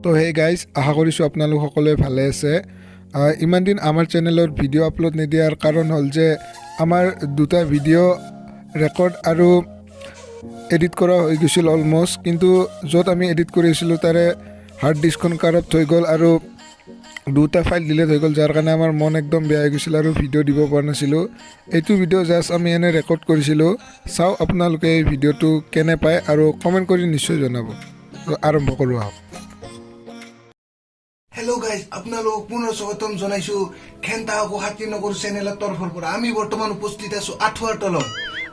তো hey guys, আশা কৰিছোঁ আপোনালোক সকলোৱে ভালে আছে। ইমান দিন আমাৰ চেনেলত ভিডিঅ' আপলোড নিদিয়াৰ কাৰণ হ'ল যে আমাৰ দুটা ভিডিঅ' ৰেকৰ্ড আৰু এডিট কৰা হৈ গৈছিল অলমষ্ট, কিন্তু য'ত আমি এডিট কৰি আছিলোঁ তাৰে হাৰ্ড ডিস্কখন কাৰাপ্ট হৈ গ'ল আৰু দুটা ফাইল ডিলিট হৈ গ'ল, যাৰ কাৰণে আমাৰ মন একদম বেয়া হৈ গৈছিল আৰু ভিডিঅ' দিব পৰা নাছিলোঁ। এইটো ভিডিঅ' জাষ্ট আমি এনে ৰেকৰ্ড কৰিছিলোঁ। চাওঁ আপোনালোকে এই ভিডিঅ'টো কেনে পায় আৰু কমেণ্ট কৰি নিশ্চয় জনাব। তো আৰম্ভ কৰোঁ আহক। হেল্ল' গাইজ, আপোনালোকক পুনৰ স্বাগতম জনাইছো ঘেণ্টা আকৌ হাতী নগৰ চেনেলৰ তৰফৰ পৰা। আমি বৰ্তমান উপস্থিত আছো আঁঠুৱাৰ তলত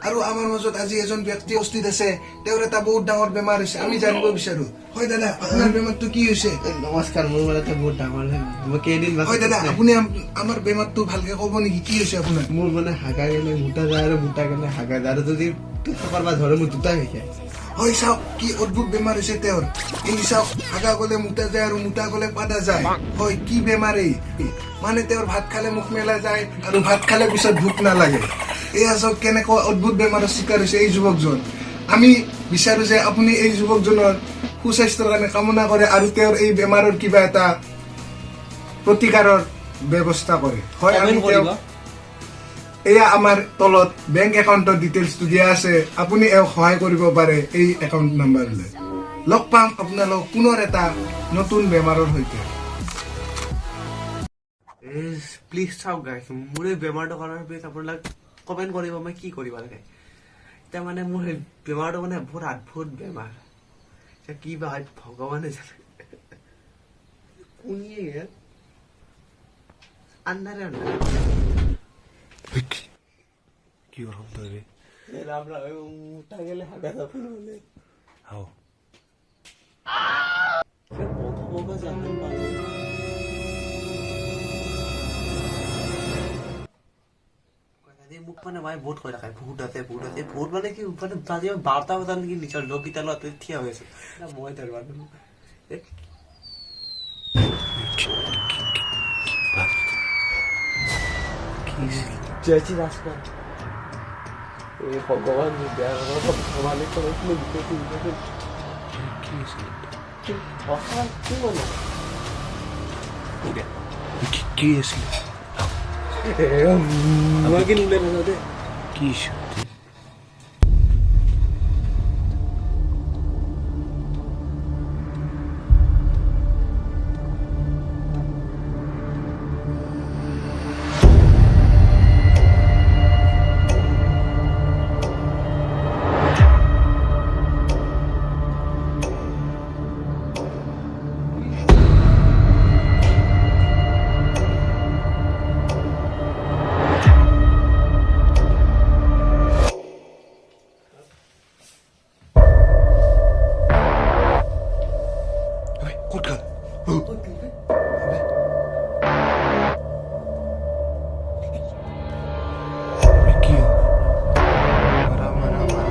আৰু আমাৰ মাজত আজি এজন ব্যক্তি উপস্থিত আছে। তেওঁৰ এটা বহুত ডাঙৰ বেমাৰ হৈছে, আমি জানিব বিচাৰো। হয় দাদা, আপোনাৰ বেমাৰটো কি হৈছে? নমস্কাৰ, মোৰ মানে এটা বহুত ডাঙৰ বেমাৰ। মই কেইদিন হয় দাদা, আপুনি আমাৰ বেমাৰটো ভালকে ক'ব নেকি? কি হৈছে আপোনাৰ? মোৰ মানে হাগা গেলে মুতা যায় আৰু মুতা গেলে হাগা যায়, আৰু যদি কৰবা ধৰে মোৰ দুটা হৈ যায়। হয়, চাওক কি অদ্ভুত বেমাৰ হৈছে তেওঁৰ। এই চাওক, হাগা গলে মুতা যায় আৰু মুতা গলে পাদা যায়। হয়, কি বেমাৰ এই! মানে তেওঁৰ ভাত খালে মুখ মেলা যায় আৰু ভাত খালে পিছত ভোক নালাগে। এয়া চাওক, কেনেকুৱা অদ্ভুত বেমাৰৰ চিকাৰ হৈছে এই যুৱকজন। আমি বিচাৰো যে আপুনি এই যুৱকজনৰ সুস্বাস্থ্যৰ কাৰণে কামনা কৰে আৰু তেওঁৰ এই বেমাৰৰ কিবা এটা প্ৰতিকাৰৰ ব্যৱস্থা কৰে। হয়, আমি Comment কৰিব। তেওঁক এয়া আমাৰ তলত বেংক একাউণ্টৰ ডিটেইলছটো দিয়া আছে, আপুনি এওঁক সহায় কৰিব পাৰে এই একাউণ্ট নাম্বাৰলৈ। লগ পাম আপোনালোক পুনৰ এটা নতুন বেমাৰৰ সৈতে। প্লিজ চাওক গাইছ, মোৰ এই বেমাৰটোৰ কাৰণে প্লিজ আপোনালোক কমেণ্ট কৰিব, মই কি কৰিব লাগে। এতিয়া মানে মোৰ সেই বেমাৰটো মানে বহুত অদ্ভুত বেমাৰ, এতিয়া কি বা হয় ভগৱানে জানে। কোনিয়ে গেল আন্ধাৰে আন্ধাৰে। কি শব্দ ৰে? ৰাম ৰাম, মুতা গেলে হাগা যাব নহ'লে। হাও। বগা বগা জানো পালে। মোক মানে মায়ে বহুত কৈ থাকে, ভূত আছে, ভূত আছে। ভূত মানে কি? মানে আজি মই 12টা বজাত নেকি নিজৰ লগকেইটাৰ লগত থিয় হৈ আছো, মই ধৰিব নোৱাৰো। কি আছিল? জয়শ্ৰী ৰাজকুমাৰ। এই ভগৱান, বেয়া কথা ভগৱানে কৰিছিলে। কি আছিল? ভগৱান কি মানে? কি আছিল? মই কিন্তু ওলাই নাযাওঁ দেই। কি আছিল? ঐ, ক'ত গ'ল? কি? মাৰা মাৰা মাৰা।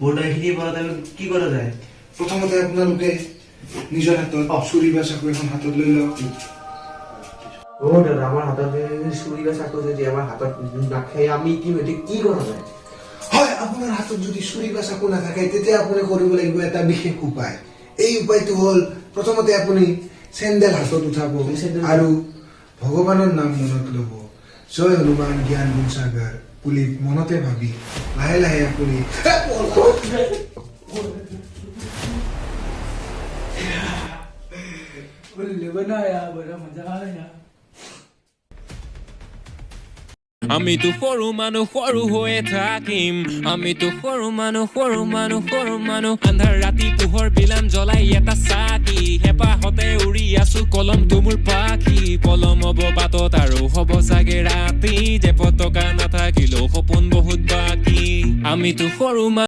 মোৰ এইখিনি পৰত আমি কি কৰা যায়? প্ৰথমতে আপোনালোকে নিজৰ হাতত চুৰি বা চাকু এখন হাতত লৈ লওক। অ দাদা, আমাৰ হাতত যদি চুৰি বা চাকু যদি আমাৰ হাতত নাখে, আমি কি এতিয়া কি কৰা যায়? হয়, আপোনাৰ হাতত যদি চুৰি বা চাকু নাথাকে, তেতিয়া আপুনি কৰিব লাগিব এটা বিশেষ উপায়। এই উপায়টো হ'ল, প্ৰথমতে আপুনি চেণ্ডেল হাতত উঠাব চেণ্ডেল। আৰু ভগৱানৰ নাম মনত ল'ব। জয় হনুমান জ্ঞান গুণ সাগৰ বুলি মনতে ভাবি লাহে লাহে আপুনি আমিতো সৰু মানুহ, সৰু হৈয়ে থাকিম। আমিতো সৰু মানুহ, সৰু মানুহ, সৰু মানুহ। আন্ধাৰ ৰাতি পোহৰ বিলাম জ্বলাই এটা চাকি। হেঁপাহতে উৰি আছো, কলমটো মোৰ পাখি। পলম হ'ব বাটত আৰু হ'ব চাগে ৰাতি। যে পতকা নাথাকিলেও সপোন বহুত বাকী। আমিতো সৰু মানুহ।